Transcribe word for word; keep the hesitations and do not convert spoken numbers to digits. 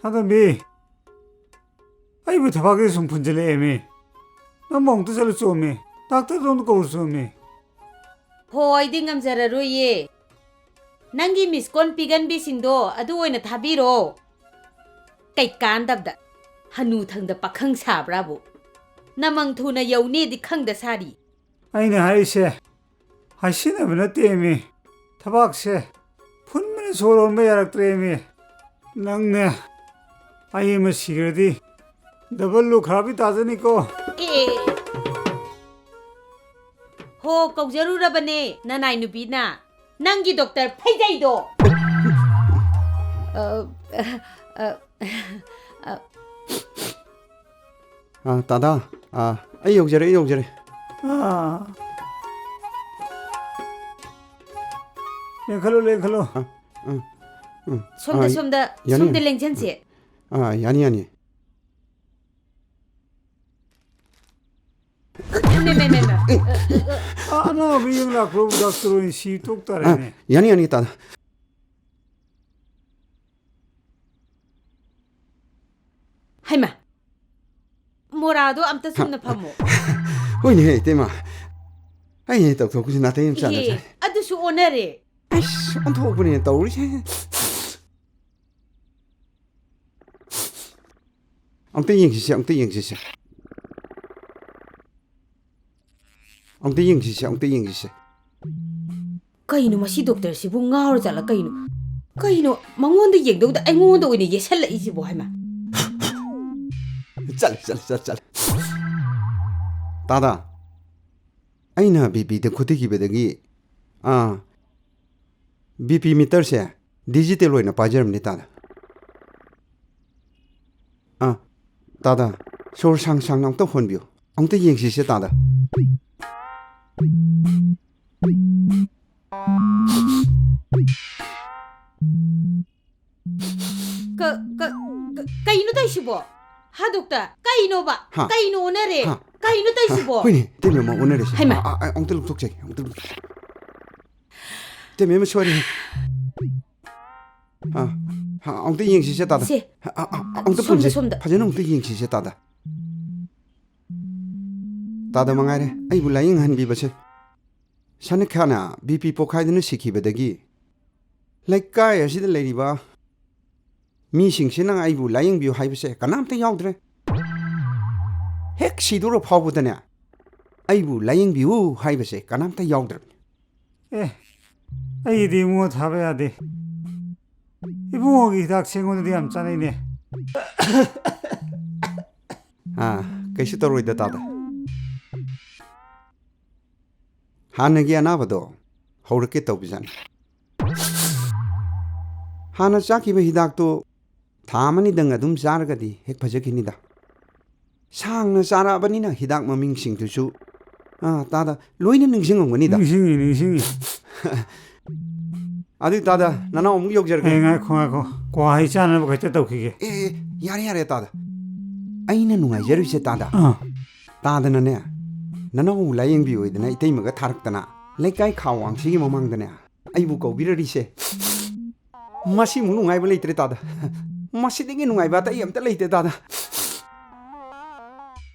ꯁꯅꯥꯇꯣꯝꯕꯤ, ꯑꯩꯕꯨ ꯊꯕꯥꯛꯁꯦ ꯁꯨꯝ ꯐꯨꯟꯖꯜꯂꯛꯑꯦꯃꯤ꯫ ꯅꯪꯕꯨ ꯑꯃꯨꯛꯇ ꯆꯠꯂꯨ ꯆꯣꯃꯤ꯫ ꯗꯥꯛꯇꯔꯗ ꯑꯃꯨꯛꯇ ꯀꯧꯔꯨ ꯆꯣꯃꯤ꯫ ꯍꯣ, ꯑꯩꯗꯤ ꯉꯝꯖꯔꯔꯣꯏꯌꯦ꯫ ꯅꯪꯒꯤ ꯃꯤꯁ ꯀꯣꯜ ꯄꯤꯒꯟꯕꯤꯁꯤꯡꯗꯣ ꯑꯗꯨ ꯑꯣꯏꯅ ꯊꯥꯕꯤꯔꯣ꯫ ꯀꯩꯀꯥꯟꯗꯕꯗ ꯍꯅꯨꯊꯪꯗ ꯄꯥꯈꯪ ꯁꯥꯕ꯭ꯔꯥꯕꯨ? ꯅꯃꯪ ꯊꯨꯅ ꯌꯧꯅꯦꯗꯤ ꯈꯪꯗ ꯁꯥꯔꯤ꯫ ꯑꯩꯅ ꯍꯥꯏꯔꯤꯁꯦ ꯍꯥꯏꯁꯤꯟꯅꯕ ꯅꯠꯇꯦꯃꯤ꯫ ꯊꯕꯥꯛꯁꯦ ꯐꯨꯟꯕꯅ ꯁꯣꯔ ꯍꯣꯟꯕ ꯌꯥꯔꯛꯇ꯭ꯔꯦꯃꯤ꯫ ꯅꯪꯅꯦ ꯑꯩ ꯑꯃ ꯁꯤꯈ꯭ꯔꯗꯤ ꯗꯕꯜ ꯂꯨꯈ꯭ꯔꯥꯕꯤ ꯇꯥꯖꯅꯤꯀꯣ꯫ ꯑꯦ꯫ ꯍꯣ, ꯀꯧꯖꯔꯨꯔꯕꯅꯦ ꯅꯅꯥꯏ ꯅꯨꯄꯤꯅ꯫ ꯅꯪꯒꯤ ꯗꯣꯛꯇꯔ ꯐꯩꯖꯩꯗꯣ꯫ ꯑ, ꯑ, ꯑ, ꯑ, ꯑ, ꯑꯥ, ꯇꯥꯗꯥ, ꯑꯥ, ꯑꯩ ꯌꯧꯖꯔꯦ, ꯑꯩ ꯌꯧꯖꯔꯦ꯫ ꯑꯥ꯫ ꯂꯦꯡꯈꯠꯂꯨ, ꯂꯦꯡꯈꯠꯂꯨ꯫ ꯑꯥ, ꯎꯝ, ꯎꯝ꯫ ꯁꯣꯝꯗ, ꯑꯥ, ꯁꯣꯝꯗ, ꯌꯥꯅꯤ, ꯁꯣꯝꯗ ꯌꯥꯅꯤ꯫ ꯂꯦꯡꯁꯟꯁꯦ꯫ ꯑꯥ, ꯌꯥꯅꯤ, ꯌꯥꯅꯤ꯫ ꯃꯦ, ꯃꯦ, ꯃꯦ, ꯃꯦ꯫ ꯑ, ꯑ, ꯑ, ꯑ꯫ ꯑꯥ, ꯑꯅꯥꯕ ꯌꯦꯡ ꯂꯥꯛꯄ꯭ꯔꯣ? ꯗꯥꯛꯇꯔ ꯑꯣꯏꯅ ꯁꯤ ꯇꯣꯛ ꯑꯥ, ꯇꯥꯔꯦꯅꯦ꯫ ꯌꯥꯅꯤ, ꯌꯥꯅꯤ, ꯇꯥꯗꯥ꯫ ꯍꯩꯃꯥ, ꯃꯣꯔꯥꯗꯣ ꯑꯝꯇ ꯆꯨꯝꯅ ꯐꯝꯃꯣ꯫ ꯍꯣꯏꯅꯦꯍꯦ, ꯏꯇꯩꯃ꯫ ꯑꯩꯅ ꯇꯧꯊꯣꯛꯄꯁꯤ ꯅꯥꯇꯩ ꯌꯥꯝ ꯆꯥꯗ ꯏꯍꯦ, ꯆꯥꯔꯦ꯫ ꯑꯗꯨꯁꯨ ꯑꯣꯟꯅꯔꯦ꯫ ꯑꯩꯁ, ꯑꯣꯟꯊꯣꯛꯄꯅꯦ ꯇꯧꯔꯤꯁꯦ꯫ ꯑꯝꯇ ꯌꯦꯡꯁꯤꯁꯦ, ꯑꯝꯇ ꯌꯦꯡꯁꯤꯁꯦ꯫ ꯑꯃꯨꯛꯇ ꯌꯦꯡꯁꯤꯁꯦ, ꯑꯃꯨꯛꯇ ꯌꯦꯡꯁꯤꯁꯦ꯫ ꯀꯩꯅꯣ ꯃꯁꯤ ꯗꯣꯛꯇꯔꯁꯤꯕꯨ ꯉꯥꯎꯔ ꯖꯥꯠꯂ ꯀꯩꯅꯣ? ꯀꯩꯅꯣ ꯃꯉꯣꯟꯗ ꯌꯦꯡꯗꯧꯗ ꯑꯩꯉꯣꯟꯗ ꯑꯣꯏꯅ ꯌꯦꯠꯁꯜꯂꯛꯏꯁꯤꯕꯣ ꯍꯥꯏꯃ? ꯆꯠꯂꯦ, ꯆꯠꯂꯦ, ꯆꯠꯂꯦ, ꯆꯠꯂꯦ꯫ ꯇꯥꯗꯥ, ꯑꯩꯅ ꯕꯤ ꯄꯤꯗ ꯈꯨꯠ ꯊꯤꯈꯤꯕꯗꯒꯤ, ꯑꯥ, ꯕꯤ ꯄꯤ ꯃꯤꯇꯔꯁꯦ ꯗꯤꯖꯤꯇꯦꯜ ꯑꯣꯏꯅ ꯄꯥꯏꯖꯔꯝꯅꯤ ꯇꯥꯗꯥ꯫ ꯑꯥ, ꯇꯥꯗꯥ, ꯁꯣꯔ ꯁꯥꯡ ꯁꯥꯡꯅ ꯑꯃꯨꯛꯇ ꯍꯣꯟꯕꯤꯌꯨ꯫ ꯑꯃꯨꯛꯇ ꯌꯦꯡꯁꯤꯁꯦ ꯇꯥꯗꯥ꯫ ꯀ-, ꯀ-, ꯀ-, ꯀꯩꯅꯣ ꯇꯧꯏꯁꯤꯕꯣ? ꯍꯥ, ꯗꯣꯛꯇꯔ? ꯀꯩꯅꯣꯕ? ꯍꯥ? ꯀꯩꯅꯣ ꯑꯣꯟꯅꯔꯦ? ꯍꯥ? ꯀꯩꯅꯣ ꯇꯧꯏꯁꯤꯕꯣ? ꯍꯣꯏꯅꯦ, ꯏꯇꯩꯃ ꯑꯃ ꯑꯣꯟꯅꯔꯦꯁꯦ꯫ ꯍꯩꯃꯥ꯫ ꯑꯥ, ꯑꯥ, ꯑꯥ, ꯑꯃꯨꯛꯇ ꯂꯧꯊꯣꯛꯆꯒꯦ, ꯑꯃꯨꯛꯇ ꯂꯧꯊꯣꯛꯆꯒꯦ꯫ ꯏꯇꯩꯃ ꯑꯃ ꯁꯣꯏꯔꯦ꯫ ꯑꯥ꯫ ꯑ, ꯑꯃꯨꯛꯇ ꯌꯦꯡꯁꯤꯁꯦ, ꯇꯥꯗ꯫ ꯁꯦ꯫ ꯑ, ꯑ, ꯑ, ꯑꯃꯨꯛꯇ ꯁꯣꯝꯗ, ꯄꯨꯟꯁꯦ꯫ ꯁꯣꯝꯗ꯫ ꯐꯖꯅ ꯑꯃꯨꯛꯇ ꯌꯦꯡꯁꯤꯁꯦ, ꯇꯥꯗ꯫ ꯇꯥꯗ ꯃꯉꯥꯏꯔꯦ ꯑꯩꯕꯨ ꯂꯥꯌꯦꯡꯍꯟꯕꯤꯕꯁꯦ꯫ ꯁꯅꯤꯈꯥꯅ ꯕꯤ ꯄꯤ ꯄꯣꯛꯈꯥꯏꯗꯨꯅ ꯁꯤꯈꯤꯕꯗꯒꯤ ꯂꯩꯀꯥꯏ ꯑꯁꯤꯗ ꯂꯩꯔꯤꯕ ꯃꯤꯁꯤꯡꯁꯤꯅ ꯑꯩꯕꯨ ꯂꯥꯌꯦꯡꯕꯤꯌꯨ ꯍꯥꯏꯕꯁꯦ ꯀꯅꯥꯝꯇ ꯌꯥꯎꯗ꯭ꯔꯦ꯫ ꯍꯦꯛ ꯁꯤꯗꯣꯔ ꯐꯥꯎꯕꯗꯅꯦ, ꯑꯩꯕꯨ ꯂꯥꯌꯦꯡꯕꯤꯌꯨ ꯍꯥꯏꯕꯁꯦ ꯀꯅꯥꯝꯇ ꯌꯥꯎꯗ꯭ꯔꯕꯅꯤ꯫ ꯑꯦ, ꯑꯩꯒꯤꯗꯤ ꯏꯕꯨꯡꯉꯣ ꯊꯥꯕ ꯌꯥꯗꯦ꯫ ꯏꯕꯨꯡꯉꯣꯒꯤ ꯍꯤꯗꯥꯛꯁꯦ ꯑꯩꯉꯣꯟꯗꯗꯤ ꯌꯥꯝ ꯆꯥꯅꯩꯅꯦ꯫ ꯑꯥ, ꯀꯩꯁꯨ ꯇꯧꯔꯣꯏꯗ, ꯇꯥꯗ꯫ ꯍꯥꯟꯅꯒꯤ ꯑꯅꯥꯕꯗꯣ ꯍꯧꯔꯛꯀꯦ ꯇꯧꯕꯖꯥꯠꯅꯤ꯫ ꯍꯥꯟꯅ ꯆꯥꯈꯤꯕ ꯍꯤꯗꯥꯛꯇꯨ ꯊꯥ ꯑꯃꯅꯤꯗꯪ ꯑꯗꯨꯝ ꯆꯥꯔꯒꯗꯤ ꯍꯦꯛ ꯐꯖꯈꯤꯅꯤꯗ꯫ ꯁꯥꯡꯅ ꯆꯥꯔꯛꯑꯕꯅꯤꯅ ꯍꯤꯗꯥꯛ ꯃꯃꯤꯡꯁꯤꯡꯗꯨꯁꯨ, ꯑꯥ, ꯇꯥꯗ, ꯂꯣꯏꯅ ꯅꯤꯡꯁꯤꯡꯉꯝꯒꯅꯤꯗ꯫ ꯅꯤꯡꯁꯤꯡꯉꯤ, ꯅꯤꯡꯁꯤꯡꯉꯤ꯫ ꯑꯗꯨ ꯇꯥꯗ, ꯅꯅꯥꯎ ꯑꯃꯨꯛ ꯌꯧꯖꯔꯒꯦ꯫ ꯑꯦ, ꯉꯥꯏꯈꯣ, ꯉꯥꯏꯈꯣ꯫ ꯀ꯭ꯋꯥ ꯍꯩ ꯆꯥꯅꯕ ꯈꯛꯇ ꯇꯧꯈꯤꯒꯦ꯫ ꯑꯦ, ꯑꯦ, ꯌꯥꯔꯦ, ꯌꯥꯔꯦ, ꯇꯥꯗ꯫ ꯑꯩꯅ ꯅꯨꯡꯉꯥꯏꯖꯔꯤꯁꯦ, ꯇꯥꯗ꯫ ꯑꯥ꯫ ꯇꯥꯗꯅꯅꯦ, ꯅꯅꯥꯎ ꯂꯥꯌꯦꯡꯕꯤꯌꯣꯏꯗꯅ ꯏꯇꯩꯃꯒ ꯊꯥꯔꯛꯇꯅ ꯂꯩꯀꯥꯏ ꯈꯥ ꯋꯥꯡꯁꯤꯒꯤ ꯃꯃꯥꯡꯗꯅꯦ ꯑꯩꯕꯨ ꯀꯧꯕꯤꯔꯔꯤꯁꯦ꯫ ꯃꯁꯤꯃꯨꯛ ꯅꯨꯡꯉꯥꯏꯕ ꯂꯩꯇ꯭ꯔꯦ, ꯇꯥꯗ꯫ ꯃꯁꯤꯗꯒꯤ ꯅꯨꯡꯉꯥꯏꯕ ꯑꯇꯩ ꯑꯝꯇ ꯂꯩꯇꯦ, ꯇꯥꯗ꯫